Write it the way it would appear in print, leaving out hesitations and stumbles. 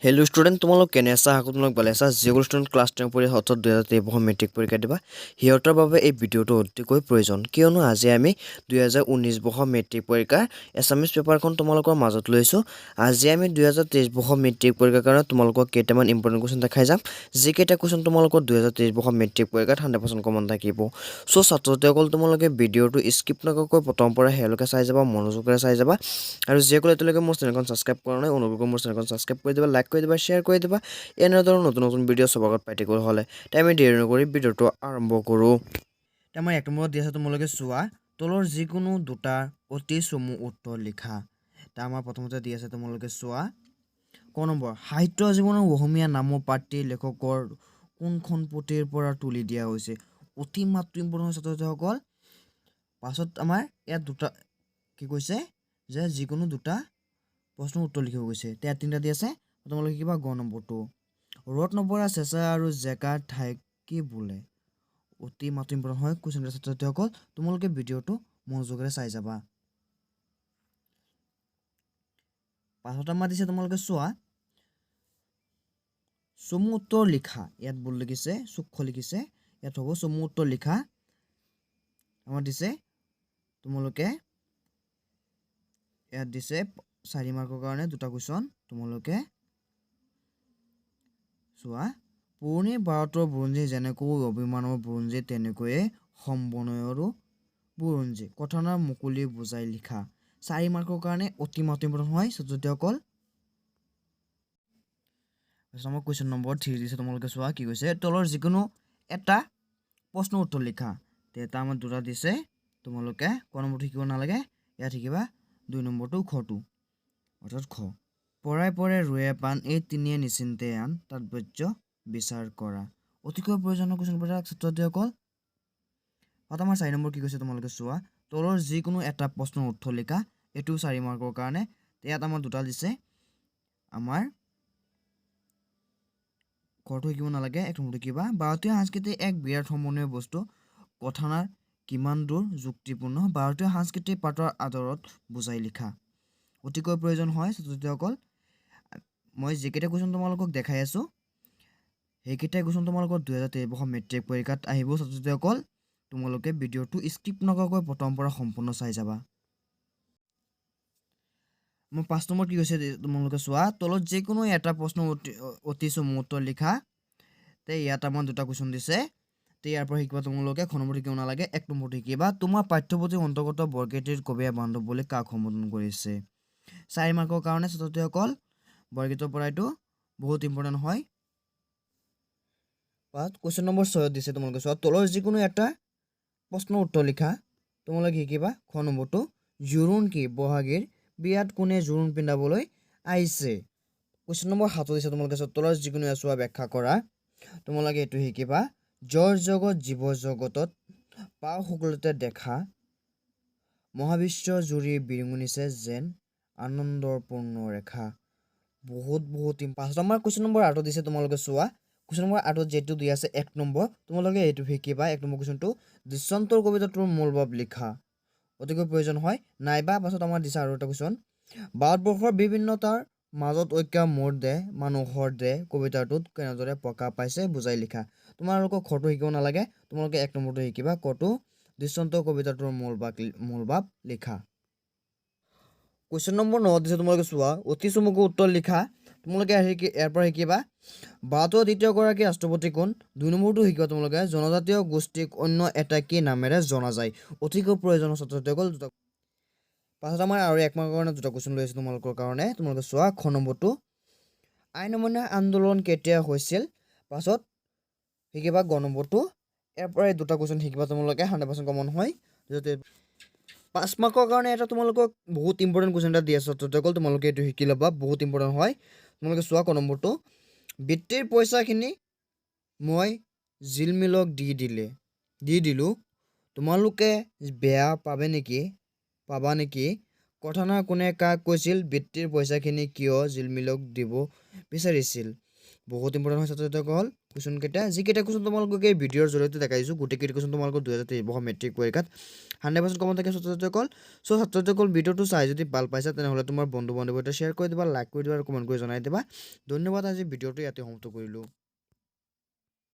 Hello' student, তোমালোক কেনে আছা? আশা তোমালোক ভালে আছা। যিসকল ষ্টুডেণ্ট ক্লাছ 10 পঢ়ি অৰ্থাৎ 2023 বৰ্ষৰ মেট্ৰিক পৰীক্ষা দিবা, সিহঁতৰ বাবে এই ভিডিঅ'টো অতিকৈ প্ৰয়োজন। কিয়নো আজি আমি 2019 বৰ্ষৰ মেট্ৰিক পৰীক্ষাৰ এছামিছ পেপাৰখন তোমালোকৰ মাজত লৈছোঁ। আজি আমি 2023 বৰ্ষৰ মেট্ৰিক পৰীক্ষাৰ কাৰণে তোমালোকক কেইটামান ইম্পৰ্টেণ্ট কুৱেশ্যন দেখাই যাম, যিকেইটা কুৱেশ্যন তোমালোকৰ 2023 বৰ্ষৰ মেট্ৰিক পৰীক্ষাত 100% কমন থাকিব। চ' ছাত্ৰ ছাত্ৰীসকল, তোমালোকে ভিডিঅ'টো স্কিপ নকৰাকৈ প্ৰথমৰ পৰা শেষলৈকে চাই যাবা, মনোযোগেৰে চাই যাবা। আৰু যিসকলে এতিয়ালৈকে মোৰ চেনেলখন ছাবস্ক্ৰাইব কৰা নাই, অনুগ্ৰহ কৰি মোৰ চেনেলখন ছাবস্ক্ৰাইব কৰি দিবা, লাইক কৰি দিবা, শ্বেয়াৰ কৰি দিবা, এনেধৰণৰ নতুন নতুন ভিডিঅ' চবৰ আগত পাই থাকিবলৈ হ'লে। তাই আমি দেৰি নকৰি ভিডিঅ'টো আৰম্ভ কৰোঁ। এতিয়া আমাৰ এক নম্বৰত দি আছে, তোমালোকে চোৱা, তলৰ যিকোনো দুটা অতি চমু উত্তৰ লিখা। তাৰ আমাৰ প্ৰথমতে দি আছে, তোমালোকে চোৱা, ক নম্বৰ, সাহিত্য জীৱনৰ অসমীয়া নামৰ পাঠটিৰ লেখকৰ কোনখন পুথিৰ পৰা তুলি দিয়া হৈছে? অতি মাত্ৰ ইম্পৰ্টেণ্ট, ছাত্ৰ ছাত্ৰীসকল। পাছত আমাৰ ইয়াত দুটা কি কৈছে যে যিকোনো দুটা প্ৰশ্নৰ উত্তৰ লিখিব কৈছে। ইয়াত তিনিটা দি আছে। তোমালোকে কিবা গ নম্বৰটো, ৰ'দ নপৰা চেঁচা আৰু জেকা ঠাইক কি বোলে? অতি মাত্ৰ ইম্পৰ্টেণ্ট হয় কুৱেশ্যন। ছাত্ৰ ছাত্ৰীসকল, তোমালোকে ভিডিঅ'টো মনোযোগেৰে চাই যাবা। পাছত আমাৰ দিছে, তোমালোকে চোৱা, চমু উত্তৰ লিখা। ইয়াত ভুল লিখিছে, সূক্ষ্ম লিখিছে, ইয়াত হ'ব চমু উত্তৰ লিখা। আমাৰ দিছে, তোমালোকে ইয়াত দিছে 4 মাৰ্কৰ কাৰণে দুটা কুৱেশ্যন। তোমালোকে চোৱা, পুৰণি ভাৰতৰ বুৰঞ্জী যেনেকৈ অভিমানৰ বুৰঞ্জী, তেনেকৈয়ে সমন্বয়ৰো বুৰঞ্জী। কথাষাৰ মুকলি বুজাই লিখা। 4 মাৰ্কৰ কাৰণে অতি মাত্ৰ ইম্পৰ্টেণ্ট হয়, ছাত্ৰ ছাত্ৰীসকল। আমাৰ কুৱেশ্যন নম্বৰ 3 দিছে, তোমালোকে চোৱা, কি কৈছে? তলৰ যিকোনো এটা প্ৰশ্নৰ উত্তৰ লিখা। এটা আমাৰ দুটা দিছে। তোমালোকে ক নম্বৰটো শিকিব নালাগে, ইয়াত শিকিবা 2 নম্বৰটো, খটো, অৰ্থাৎ খ। পৰাই পৰে ৰুৱে পাণ, এই তিনিয়ে নিচিন্তে আন, তাৎপৰ্য বিচাৰ কৰা। অতিকৈ প্ৰয়োজনীয় কুৱেশ্যন পেপাৰ, ছাত্ৰ ছাত্ৰীসকল। তাত আমাৰ 4 নম্বৰ কি কৈছে, তোমালোকে চোৱা, তলৰ যিকোনো এটা প্ৰশ্নৰ উত্তৰ লিখা। এইটোও 4 মাৰ্কৰ কাৰণে। ইয়াত আমাৰ দুটা দিছে। আমাৰ খটো শিকিব নালাগে, এক নম্বৰটো শিকিবা। ভাৰতীয় সংস্কৃতিৰ এক বিৰাট সমন্বয় বস্তু, কথাষাৰ কিমান দূৰ যুক্তিপূৰ্ণ? ভাৰতীয় সাংস্কৃতিক পাঠৰ আদৰত বুজাই লিখা। অতিকৈ প্ৰয়োজন হয়, ছাত্ৰ ছাত্ৰীসকল। মই যিকেইটা কুৱেশ্যন তোমালোকক দেখাই আছোঁ, সেইকেইটা কুৱেশ্যন তোমালোকৰ 2023 বৰ্ষৰ মেট্ৰিক পৰীক্ষাত আহিব। ছাত্ৰ ছাত্ৰীসকল, তোমালোকে ভিডিঅ'টো স্কিপ নকৰাকৈ প্ৰথমৰ পৰা সম্পূৰ্ণ চাই যাবা। মই 5 নম্বৰ কি কৈছে, তোমালোকে চোৱা, তলত যিকোনো এটা প্ৰশ্ন অতি চমু উত্তৰ লিখা। তে ইয়াত আমাৰ দুটা কুৱেশ্যন দিছে। তে ইয়াৰ পৰা শিকিবা তোমালোকে, খ নম্বৰটো শিকিব নালাগে, এক নম্বৰটো শিকিবা। তোমাৰ পাঠ্যপুথিৰ অন্তৰ্গত বৰগীতটিৰ কবিয়ে বান্ধৱ বুলি কাক সম্বোধন কৰিছে? 4 মাৰ্কৰ কাৰণে, ছাত্ৰ ছাত্ৰীসকল। বৰগীতৰ পৰা এইটো বহুত ইম্পৰ্টেণ্ট হয়। কুৱেশ্যন নম্বৰ 6ত দিছে, তোমালোকে চোৱা, তলৰ যিকোনো এটা প্ৰশ্নৰ উত্তৰ লিখা। তোমালোকে শিকিবা খ নম্বৰটো, জোৰোণ কি? বহাগীৰ বিয়াত কোনে জোৰোণ পিন্ধাবলৈ আহিছে? কুৱেশ্যন নম্বৰ 7ত দিছে, তোমালোকে চোৱা, তলৰ যিকোনো এছোৱা ব্যাখ্যা কৰা। তোমালোকে এইটো শিকিবা, জড় জগত জীৱ জগতত পাওঁ সকলোতে দেখা, মহাবিশ্ব জুৰি বিৰিঙনিছে যেন আনন্দৰ পূৰ্ণ ৰেখা। বহুত বহুত। পাছত আমাৰ কুৱেশ্যন নম্বৰ 8ত দিছে, তোমালোকে চোৱা, কুৱেশ্যন নম্বৰ 8ত যিটো দি আছে এক নম্বৰ, তোমালোকে এইটো শিকিবা। এক নম্বৰ কুৱেশ্যনটো, দৃশ্যান্তৰ কবিতাটোৰ মূল ভাৱ লিখা। অতিকৈ প্ৰয়োজন হয়। নাইবা পাছত আমাৰ দিছে আৰু এটা কুৱেশ্যন, ভাৰতবৰ্ষৰ বিভিন্নতাৰ মাজত ঐক্য মোৰ দেহ মানুহৰ দেহ কবিতাটোত কেনেদৰে প্ৰকাশ পাইছে বুজাই লিখা। তোমালোকক খটো শিকিব নালাগে, তোমালোকে এক নম্বৰটো শিকিবা, কটো, দৃশ্যান্ত কবিতাটোৰ মূল ভাৱ লিখা। কুৱেশ্যন নম্বৰ 9 দিছে, তোমালোকে চোৱা, অতি চমুকৈ উত্তৰ লিখা। তোমালোকে ইয়াৰ পৰা শিকিবা, ভাৰতৰ দ্বিতীয়গৰাকী ৰাষ্ট্ৰপতি কোন? 2 নম্বৰটো শিকিবা তোমালোকে, জনজাতীয় গোষ্ঠীক অন্য এটা কি নামেৰে জনা যায়? অতিকৈ প্ৰয়োজনীয়, ছাত্ৰ ছাত্ৰীসকল, দুটা। পাছত আমাৰ আৰু এক মাৰ্কৰ কাৰণে দুটা কুৱেশ্যন লৈ আছোঁ তোমালোকৰ কাৰণে। তোমালোকে চোৱা, খ নম্বৰটো, আইন অমান্য আন্দোলন কেতিয়া হৈছিল? পাছত শিকিবা গ নম্বৰটো। ইয়াৰ পৰাই দুটা কুৱেশ্যন শিকিবা তোমালোকে, 100% কমন হয়। যাতে 5 মাৰ্কৰ কাৰণে এটা তোমালোকক বহুত ইম্পৰ্টেণ্ট কুৱেশ্যন এটা দি আছোঁ, ছাত্ৰ ছাত্ৰীসকল। তোমালোকে এইটো শিকি ল'বা, বহুত ইম্পৰ্টেণ্ট হয়। তোমালোকে চোৱা, ক নম্বৰটো, বৃত্তিৰ পইচাখিনি মই জিলমিলক দি দিলোঁ, তোমালোকে বেয়া পাবে নেকি, পাবা নেকি? কথাষাৰ কোনে কাক কৈছিল? বৃত্তিৰ পইচাখিনি কিয় জিলমিলক দিব বিচাৰিছিল? বহুত ইম্পৰ্টেণ্ট হয় ছাত্ৰ ছাত্ৰীসকল কুৱেশ্যনকেইটা। যিকেইটা কুৱেশ্যন তোমালোকক এই ভিডিঅ'ৰ জৰিয়তে দেখাই দিছোঁ, গোটেইকেইটা কুৱেশ্যন তোমালোকৰ 2023 বৰ্ষৰ মেট্ৰিক পৰীক্ষাত 100% কমন থাকে ছাত্ৰ ছাত্ৰীসকল। চ' ছাত্ৰ ছাত্ৰীসকল, ভিডিঅ'টো চাই যদি ভাল পাইছা, তেনেহ'লে তোমাৰ বন্ধু বান্ধৱীৰ শ্বেয়াৰ কৰি দিবা, লাইক কৰি দিবা আৰু কমেণ্ট কৰি জনাই দিবা। ধন্যবাদ। আজি ভিডিঅ'টো ইয়াতে সমাপ্ত কৰিলোঁ।